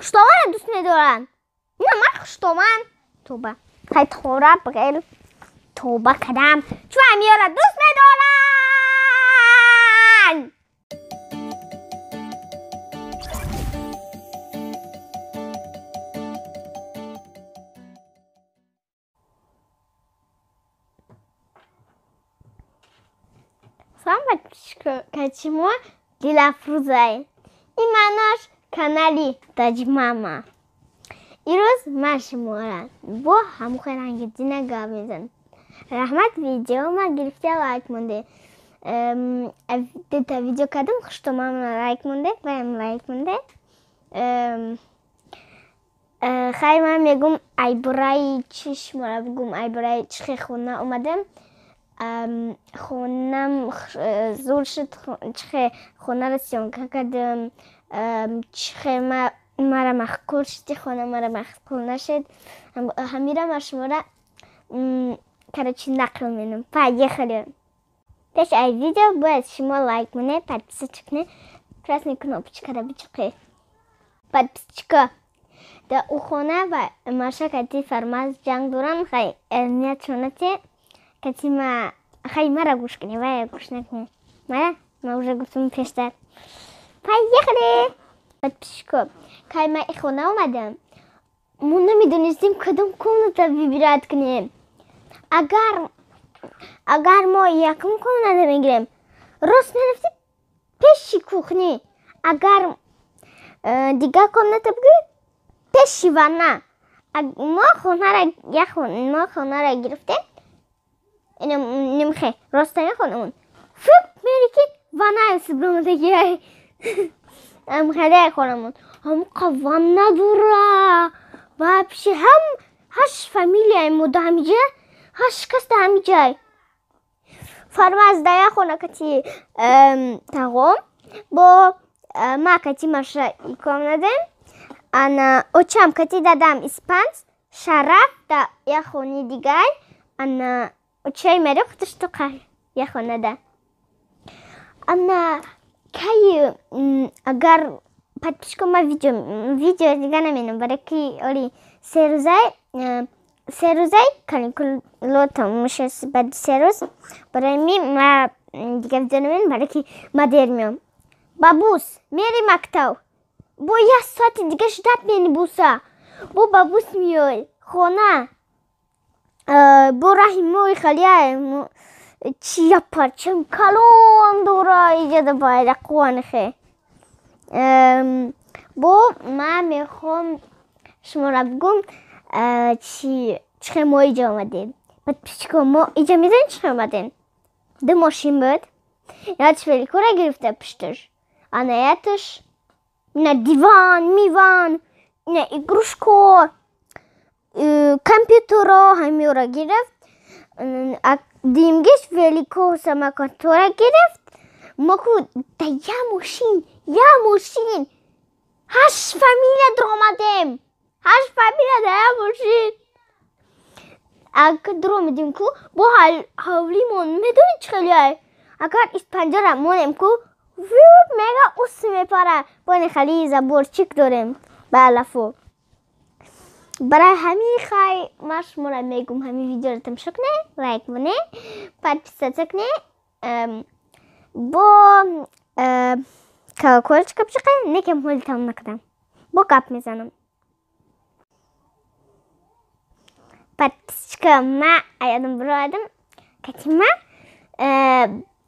Хуштоманро дӯст медоранд. На, ман хуштоман. Тоба. Хай тора бигел. Тоба кардам. Чун ҳамиёра дӯст медоранд. Салом подписчикои Дилафрӯзай. Ин маънош канали Таҷмама. Ирӯз ман шуморо бо ҳамухи ранги дина гап мезанам. Раҳмат, видео ма гирифта лайк монде. Дута видео кардам, хуштомамро лайк монде, ваям лайк монде. Хай ман мегум айбораи чӣ шуморо бигум, айбораи чӣ хона омадам. Хонам зур шуд, чихе хонаро съёмка кардам, чихе мара маъқул шуд, хона мара маъқул нашуд. Ҳамира ма шуморо короче нақл менам. Поехали. Пеш ай видео бояд шумо лайк монед, подписаться кунед, красный кнопочкаро бичиқед. Подписчика да ӯ хона ва маша кати фармаз ҷанг дорам, хай ниятшона те кати ма хай мара гӯш кунед, вая гӯш накунед. Мара ма уже гуфтам пештар. Поехали. Подписчико, кай ма и хона омадам, мо намедонистем кадом комната выбирать кунем. Агар мо якум комната мегирем, рост мерафтем пеши кухни. Агар дигар комната бигирем, пеши ванна. Мо хонаро гирифтем, нимхе ростами хонамон фуп мери ки ваннаи сибромадагиай амхадаи хонамон ҳамқа ванна дора. Вообще ҳам ҳашт фамилияи мо да ҳамиҷа, ҳашт кас да ҳамиҷай. Фармаз да як хона кати тағом, бо ма кати маша иком надем. Ана очам кати дадам испанс, Шараф да як хони дигар, ана очаи мари худаш то як хонада. Ана кай агар подписчико ма видео дига наменам, барои ки оли се рӯзаи каникуло тамом шуд, баъди 3 рӯз барои ми ма дига видео наменам, барои ки ма дер меом. Бабус мери мактаб, бо як соати дига ждать мени буса, бо бабус меои хона, бо раҳи мои халия чи як парчам калон дора иҷода байрақуанхе. Бо ман мехоҳам шуморо бигӯм чихе мо иҷо омадем. Подписчико, мо иҷо медонед чихе омадем? Ду мошин буд, ятш великора гирифта пушташ, ана ятш ина диван миван, ина игрушко, компютеро ҳамиёро гирифт. Димгиш велико самокатора гирифт. Мо ку да як мошин, як мошин ҳашт фамилия дуромадем, ҳашт фамилия да як мошин. Агар дуромадем ку бо ҳавлимон медонед чӣ хелиай? Агар испанҷара монем ку мега ус мепара, бо ин хали заборчик дорем ба алафо. Барои ҳамин хай ман шуморо мегум, ҳамин видеоро тамошо кунед, лайк монед, подписаться кунед, бо колокольчика бичиқед. Некем ҳоли тамом накардам, бо гап мезанам. Подписчика, ма аядам бироядам катима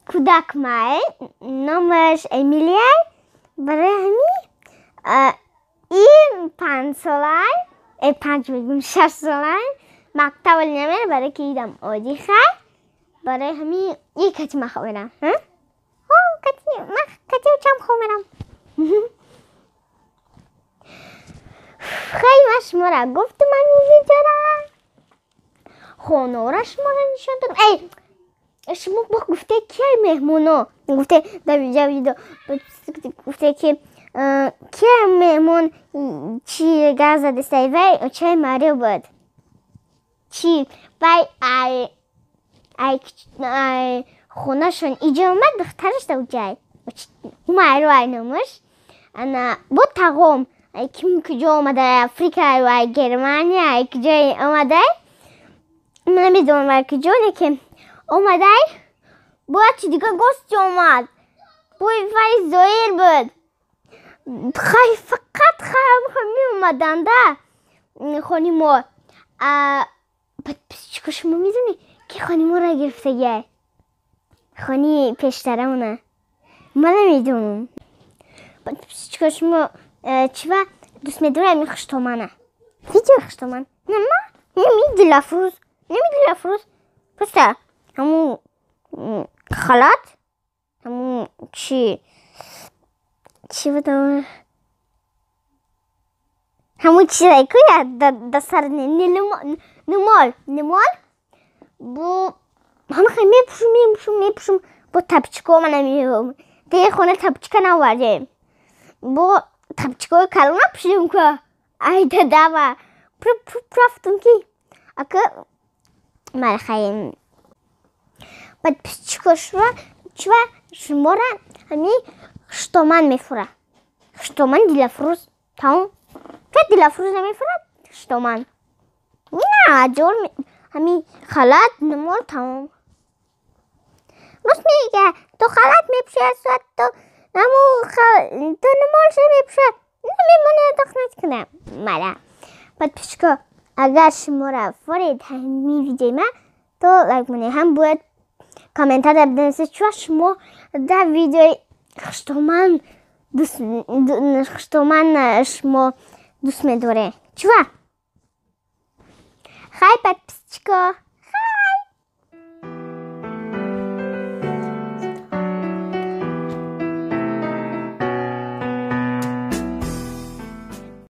кӯдак май, номаш Эмилия. Барои ҳамин ин 5 солай, панҷ мегум, 6 солай, мактаб вале намера, барои ки идам оддӣ хай. Барои ҳамин и кати ма хоб мерам, ма кати очам хоб мерам. Хай ма шуморо гуфтам ҳамин видеора, хонора шуморо нишон додам. Эй, шумо бо гуфте кияй меҳмоно, гуфте дар видео гуфте ки кия меҳмон чи гап задистай, вай очаи Марио буд. Чи вай ай ай хонашон иҷо омад, духтараш да уҷай Ҳумайро ай номаш. Ана бо тағом Ким куҷо омада, Африка ва Германия, куҷо омада, ман намедонам ай куҷо, лекин омадай, бояд чи дига гости омад. Бой вай зоир буд. Хай, фақат меомаданда хони мо. Подписчико, шумо медонӣ, ки хони моро гирифтагиай? Хони пештарамона ман намедонам. Подписчико, шумо чива дӯст медоред? Ами хуштомана, видео хуштоман нама, нами Дилафрӯз, нами Дилафрӯз, просто ҳамун халат, ҳамун чи будам, ҳамун чизае куя да сар, нумол, нумол бу ҳамахе мепӯшум, мепӯшум, мепӯшум. Бо тапчико мана меом дея хона, тапчика навардем, бо тапчикои калона пӯшидем ка ай дадава рафтум ки ака мархаем. Подписчико, шума чива, шумора ҳами хуштоман мефура? Хуштоман Дилафрӯз, тамом. Ка Дилафрӯз намефурад хуштоман, на ҷор, ҳами халат, нумол, тамом. Рост мега, то халат мепӯшад, то ҳаму то нумолша мепӯшад, намемонад тахнат кунам мара. Подписчико, агар шуморо форед ҳами видеои ма, то лайк монед, ҳам бояд комментария бинависед, чуа шумо дар видеои хуштоман, хуштоман шумо дӯст медоред чуа. Хай, подписчико.